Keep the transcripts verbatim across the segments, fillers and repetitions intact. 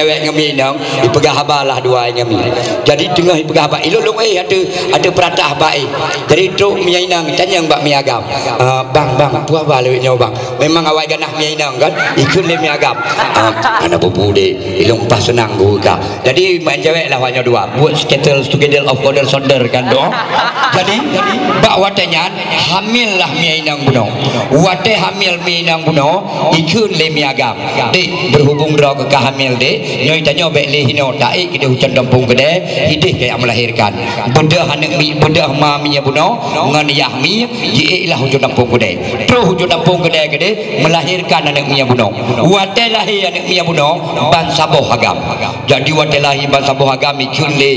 Cewek ngon mi inong, ipeugah haba lah dua ngon mi. Jadi teungoh ipeugah haba, ilôn lôn eh ateueh, ateueh peuratah haba eh. Jadi trok mi inong tanyong bak mi agam. "Ah, bang, bang, peue haba lewat nyoe bang?" Memang awai ganas mi inong kan? Ikheun lé mi agam. "Ah, hana peue-peue deh, ilôn paih seunang geuh ka." Jadi meu'en cewek lah awak nyoe dua. Buat sketel sketel of order sonder kan doh. Jadi bak watèe nyan hamil lah mi inong bunoe. Watèe hamil mi inong bunoe, ikheun lé mi agam. "Dek, berhubung droe keu ka hamil, Dek, nyoe tanyoe bèk lé hinoe, taék keudéh u cot gampông keudè, idéh kajak melahirkan. Beudôh aneuk mi, beudôh ma mi bunoe ngon yah mi, jiék lah u cot gampông keudè. Troh u cot gampông keudè keudéh, melahirkan aneuk mi bunoe. Watèe lahé aneuk mi bunoe, ban saboh agam." Jadi watèe lahé ban saboh agam, ikheun lé,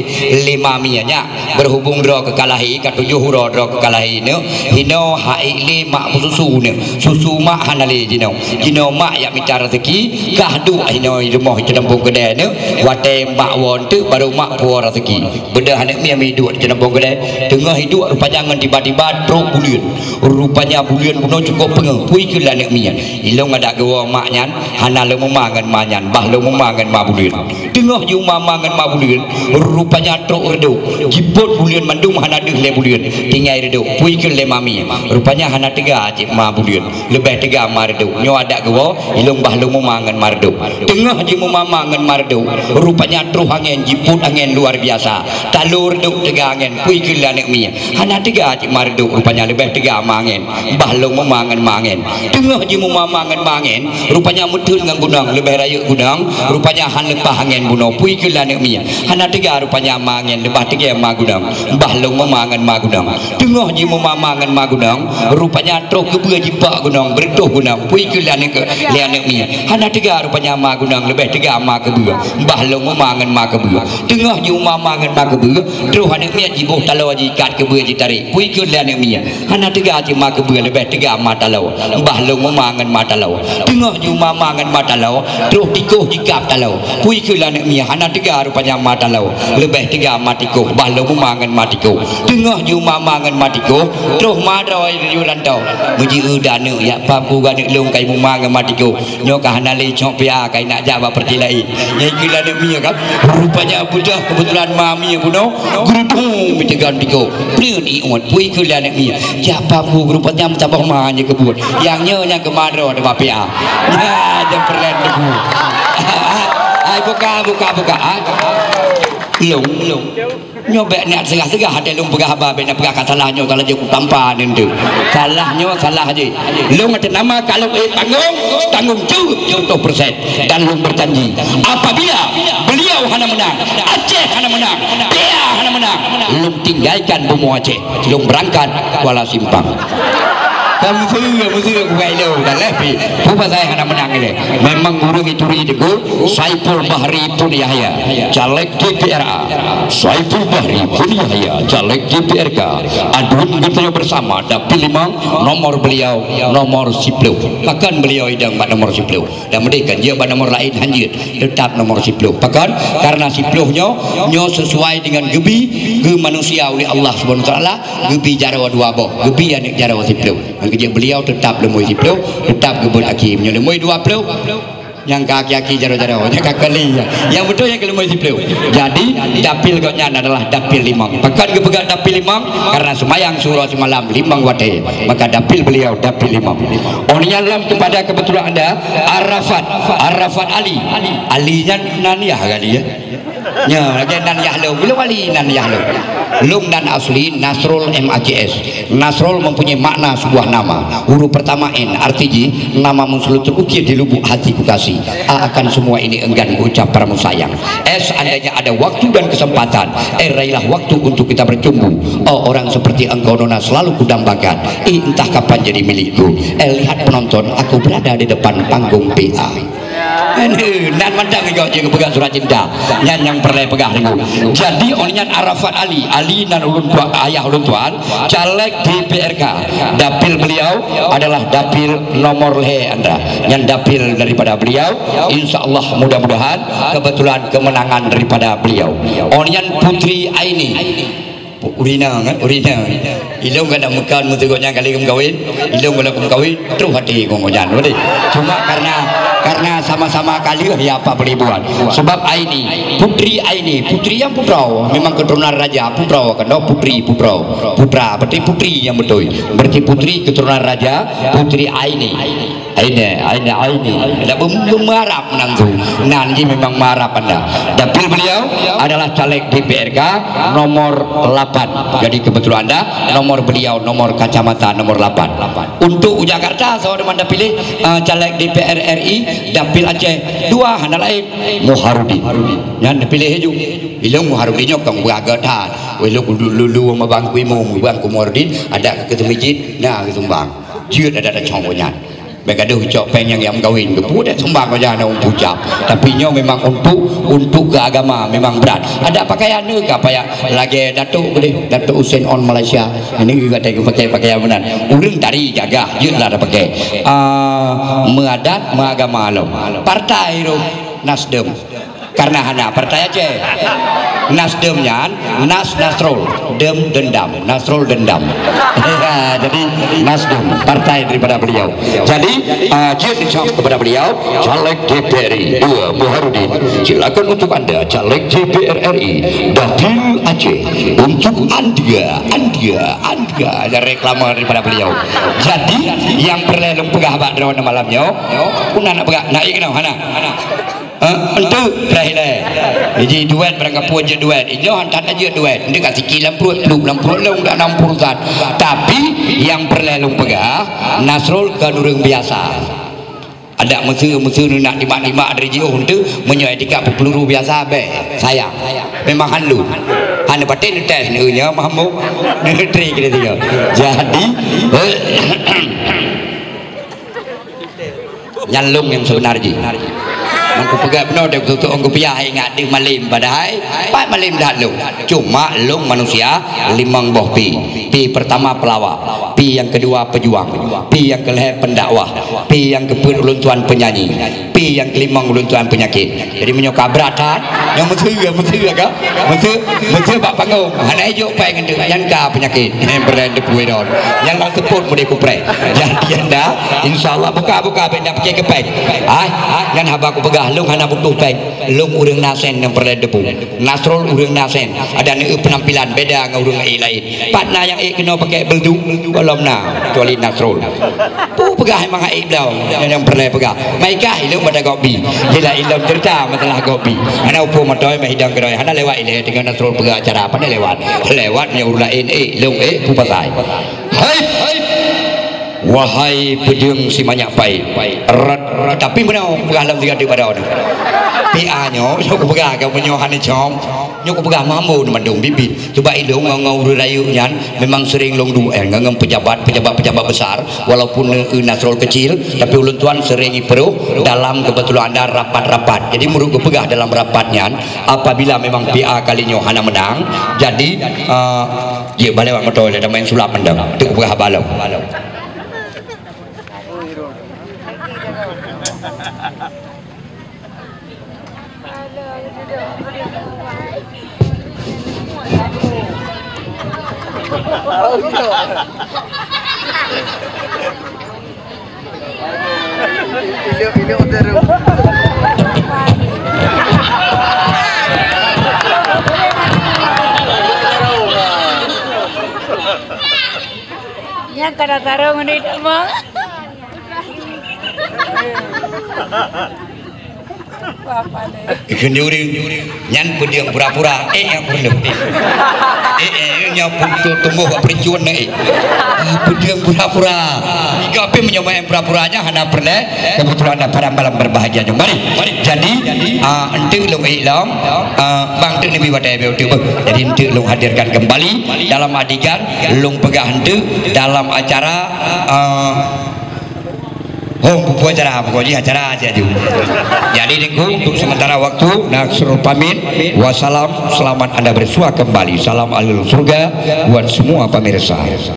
lé ma mi nyan. Berhubung droe keu ka lahé, ka tujoh uroe droe keu ka lahé nyoe, hinoe han ék lé mak meususu nyoe. Susu mak hana lé jinoe. Jinoe mak jak mita raseuki, kah duek hinoe i rumoh cot gampông keudè nyoe. Watèe mak woe eunteuk, barô mak puwoe raseuki. Beudôh aneuk mi, mi duek cot gampông keudè. Teungoh iduek rupanya ngon tiba-tiba trok buleuen. Rupanya buleuen bunoe cukôp peungeuh. Peue ikheun lé aneuk mi nyan? "Ilôn adak geuwoe mak nyan, hana lôn meuma ngon ma nyan, bah lôn meuma ngon ma buleuen." Teungoh jimeuma ma ngon ma buleuen, rupanya trok reudôk. Jipôt buleuen mandum hana deuh lé buleuen, tinggai reudôk. Peue ikheun lé ma mi? Rupanya hana teuga cit ma buleuen, leubeh teuga ma reudôk. Nyoe adak geuwoe, ilôn bah lôn meuma ngon ma reudôk. Teungoh jimeuma ma ngon ma reudôk, rupanya troh angèn, jipôt angèn luar biasa. Talo reudôk teuga angèn, peue ikheun lé aneuk mi? Hana teuga cit ma reudôk, rupanya leubeh teuga ma angèn. Bah lôn meuma ngon ma angèn. Teungoh jimeuma ma ngon ma angèn, rupanya meuteun ngon gunong, leubeh rayeuk gunong, rupanya han leupah angèn bunoe. Peue ikheun lé aneuk mi? Hana teuga rupanya ma angèn, leubeh teuga ma gunong. Bah lôn meuma ngon ma gunong. Teungoh jimeuma ma ngon ma gunong, rupanya troh keubeue jipok gunong, beureutoh gunong. Peue ikheun lé aneuk, lé aneuk mi? Hana teuga rupanya ma gunong, leubeh teuga ma keubeue. Bah lôn meuma ngon ma keubeue. Teungoh jimeuma ma ngon ma keubeue, troh aneuk miet jiboh taloe, jiikat keubeue, jitarek. Peue ikheun lé aneuk miet? Hana teuga cit ma keubeue, leubeh teuga ma taloe. Bah lôn meuma ngon ma taloe. Teungoh jimeuma ma ngon ma taloe, troh tikoh jikab taloe. Peue ikheun lé aneuk miet? Hana teuga rupanya ma taloe, leubeh teuga ma tikoh. Bah lôn meuma ngon ma tikoh. Teungoh jimeuma ma ngon ma tikoh, troh ma droe di rantau. Meujiôh aneuk, "Ya pam ku aneuk lôn ka imeuma ngon ma tikoh." Nyoe ka hana lé cok pia, ka inak jak bak peureulèe laén. Nyan ikheun lé aneuk miet kan. Rupanya beudôh keubeutulan ma miet bunoe, geurudong meuteugah tikoh. Peue ikheun lé aneuk miet? Jak bak bu, rupanya meusaboh ma nyang keubuet. Nyang nyoe nyang keumaro di bak pia. Nyan, jangan peureulèe teungku. Hai, buka, buka, buka. Hai. Lôn, lôn. Nyoe bèk niat seugah-seugah, até lôn peugah haba, bèk na peugah ka salah nyoe, ka laju kutampa nyan tu. Salah nyoe, salah jih. Lôn até nama ka lôn éh tanggong, tanggong jaweueb seratus persen. Dan lôn berjanji, apabila beliau hana menang, Aceh hana menang, P A hana menang, lôn tinggalkan bumoe Aceh, lôn berangkat Kuala Simpang. Ka meuseue, meuseue kukai lôn, dah leh pi. Peue pasai hana menang ilèe? Memang ureueng ituri teungku, Saiful Bahri Pun Yahya, caleg D P R A. Saiful Bahri Pun Yahya, caleg D P R K. Aduan geutanyoe bersama, dapil limong, nomor beliau, nomor siploh. Pakon beliau idong bak nomor siploh? Dan meudeh kan jeuet bak nomor laén, hanjeuet, teutap nomor siploh. Pakon? Karena siploh nyoe, nyoe sesuai dengan geubi, geumanusia oleh Allah Subhanahu Wa Taala, geubi jaroe dua boh, geubi aneuk jaroe siploh. Nyang keujeuet beliau teutap leumui siploh, teutap geubeuet aki. Meunyoe leumui dua ploh, nyang ka aki-aki jaroe-jaroe, nyang ka kali. Nyang beutôi nyang keu leumui siploh. Jadi, dapil gobnyan adalah dapil limong. Pakon geupeugah dapil limong? Karena seumayang syura seumalam limong watèe. Maka dapil beliau dapil limong. Oh nyan lom kepada kebetulan anda, Arafat, Arafat Ali. Ali nyan nan yah kali ya. Nya, lagèe nan yah lôn. Bila wali nan yah lôn. Lôn nan asli Nasrul M A J S. Nasrul mempunyai makna sebuah nama. Huruf pertama N, arti jih, nama munslut terukir di lubuk hati ku kasih. A, akan semua ini enggan ku ucap padamu sayang. S, andainya ada waktu dan kesempatan, eh, raihlah waktu untuk kita bercumbu. Oh, orang seperti engkau, Nona, selalu kudambakan. Eh, entah kapan jadi milikku. Eh, lihat penonton, aku berada di depan panggung P A. Aduh, nan mantap juga je geupeugah surat cinta. Nyan nyang peureulèe peugah deungoe. Jadi, oh nyan Arafat Ali. Ali nan ulôn tuan, ayah ulôn tuan, caleg D P R K. Dapil beliau adalah dapil nomor lhèe, Andra. Nyan dapil daripada beliau. Insya Allah, mudah-mudahan kebetulan kemenangan daripada beliau. Oh nyan Putri Aini. Ureueng inong, eh, ureueng inong. Ilôn ka na meukan meuteugok nyan kali meukawen, ilôn ka na meukawen, troh até ngon nyan. Beutôi. Cuma karena Karena sama-sama ka lheueh ya apa boleh buat. Sebab Aini, putri Aini, putri nyang putroe, memang keturunan raja, putroe, kan, putri, putroe. Putra, berarti putri nyang beutôi. Berarti putri keturunan raja, putri Aini. Aini, Aini, Aini. Dak beu-, beu-, meuarab nan tu. Nan jih memang meuarab anda. Dapil beliau adalah caleg D P R K nomor lapan. Jadi kebetulan anda nomor beliau, nomor kacamata nomor lapan. Untuk Jakarta, saudara anda pilih, eh, caleg D P R R I, dapil Aceh dua, hana lain, Muharudin. Nyan dipilih laju. Ilong Muharudin nyoe kong beuragam that. Weh, lôn dulu-dulu sama Bangku Imum, Bangku Muharudin, ada ke masjid, nah, ke sumbang. Jeuet ada, ada cong nyan. Bèk gadoh cok péng nyang, nyang kawin, geupeu deh sumbang saja na ureueng pucap. Tapi nyoe memang untuk, untuk ke agama memang berat. Ada pakaian ni ka payah lagèe Datuk boleh, Datuk Hussein on Malaysia. Ini juga tak pakai pakaian benar. Ureueng tari gagah, jeuet lah ada pakai. Ah, meuadat, meuagama lom. Partai tu Nasdem. Karena hana partai Aceh. Nasdem nyan, Nas Nasrul, Dem dendam, Nasrul dendam. Ya, jadi Nasdem, partai daripada beliau. Jadi, ah, jeuet dicok kepada beliau, caleg D P R I dua, Muharudin. Silakan untuk anda, caleg D P R R I, Dapil Aceh, untuk anda, anda, anda. Ada reklame daripada beliau. Jadi, nyang peureulèe lôn peugah bak droeneuh malam nyoe, pun nak peugah, nak ikeu hana? Eh, enteuk, terakhir, eh. Jadi, duet barang kapeue jeuet duet. Inyoe han that jeuet duet. Enteuk ka sikit lam pruet, pluek lam pruet lôn dak nam puluh that. Tapi, nyang peureulèe lôn peugah, Nasrul kon ureueng biasa. Adak meuseu-meuseu nak timak-timak dari jiôh enteuk, meunyoe etika peupeluru biasa, bèk. Sayang. Memang han lôn. Han paten tes nyoe, Mahmud. Tri kita tiga. Jadi, Nyan lôn nyang seubeuna jih. Nyang kupeugah bunoe deh, kututoe kupiah ingat deh malem, padahai pat malem that lôn. Cuma lôn manusia limong boh P. P pertama pelawak, P yang kedua pejuang, P yang kelhèe pendakwah, P yang keupeuet ulôn tuan penyanyi, P yang kelimong ulôn tuan penyakit. Jadi meunyoe ka brat that, nyang meuseu, meuseu ka? Meuseu, meuseu bak panggong. Hana ijok péng nyan ka penyakit. Nyang peureulèe teupeue ron. Nyang lam seupôt mudeh kupreh. Jadi anda, insya Allah buka-buka benda pakai kepeng. Ah, nyan haba kupeugah, lôn hana butuh péng. Lôn ureueng na sén nyang peureulèe teupeue. Nasrul ureueng na sén. Ada neueu penampilan beda ngon ureueng laén. Pat na nyang ék keunoe pakai belduk, gohlom na, kecuali Nasrul. Peue peugah memang hak ék bloe, nyang, nyang peureulèe peugah. Mai kah ilôn mata gob bi. Jila ilôn cerita masalah gob bi. Hana upu motoi meuhidang keudroe, hana lewat ilèe teungoh Nasrul peugah acara, pane lewat. Lewat nyoe ureueng laén ék, lôn ék, peue pasai. Hai! Wahai peudeueng si manyak pai. Rat, rat, tapi meunoe peugah lam tiga di badan. P A nyoe, nyoe kupeugah ka meunyoe hana com. Nyoe kupeugah mambo mandum bibit. Cuba ilôn ngon, ngon ureueng rayeuk nyan memang sering lôn duet, eh, ngon, ngon pejabat, pejabat, pejabat besar, walaupun, eh, Nasrul kecil, tapi ulôn tuan sering ipeurôh dalam kebetulan ada rapat-rapat. Jadi meureuh geupeugah dalam rapat nyan, apabila memang P A kali nyoe hana menang, jadi, eh, ya, balèe bak moto lé, dah main sulap mantong. Tu kupeugah haba lôn. Nyang kada tarông ni dah mah. Ikheun di ureueng, nyan peudeueng pura-pura, eh, nyang peureuleueh, eh. Eh, eh, nyang pun tu tumbuh bak peuricun, eh. Ah, peudeueng pura-pura. Tiga pih meunyoe main pura-pura nyan hana peureulèe, kebetulan dah pada malam berbahagia nyoe. Mari, mari. Jadi, ah, enteuk lôn ék lom, ah, bang enteuk neubi watèe beu tu beuh. Jadi enteuk lôn hadirkan kembali dalam adegan lôn peugah enteuk dalam acara, ah, Oh, buku acara, pokok jih acara aja ju. Jadi, Teungku, untuk sementara waktu, Nasrul pamit. Wassalam, selamat anda bersua kembali. Salam ahlul surga buat semua pemirsa.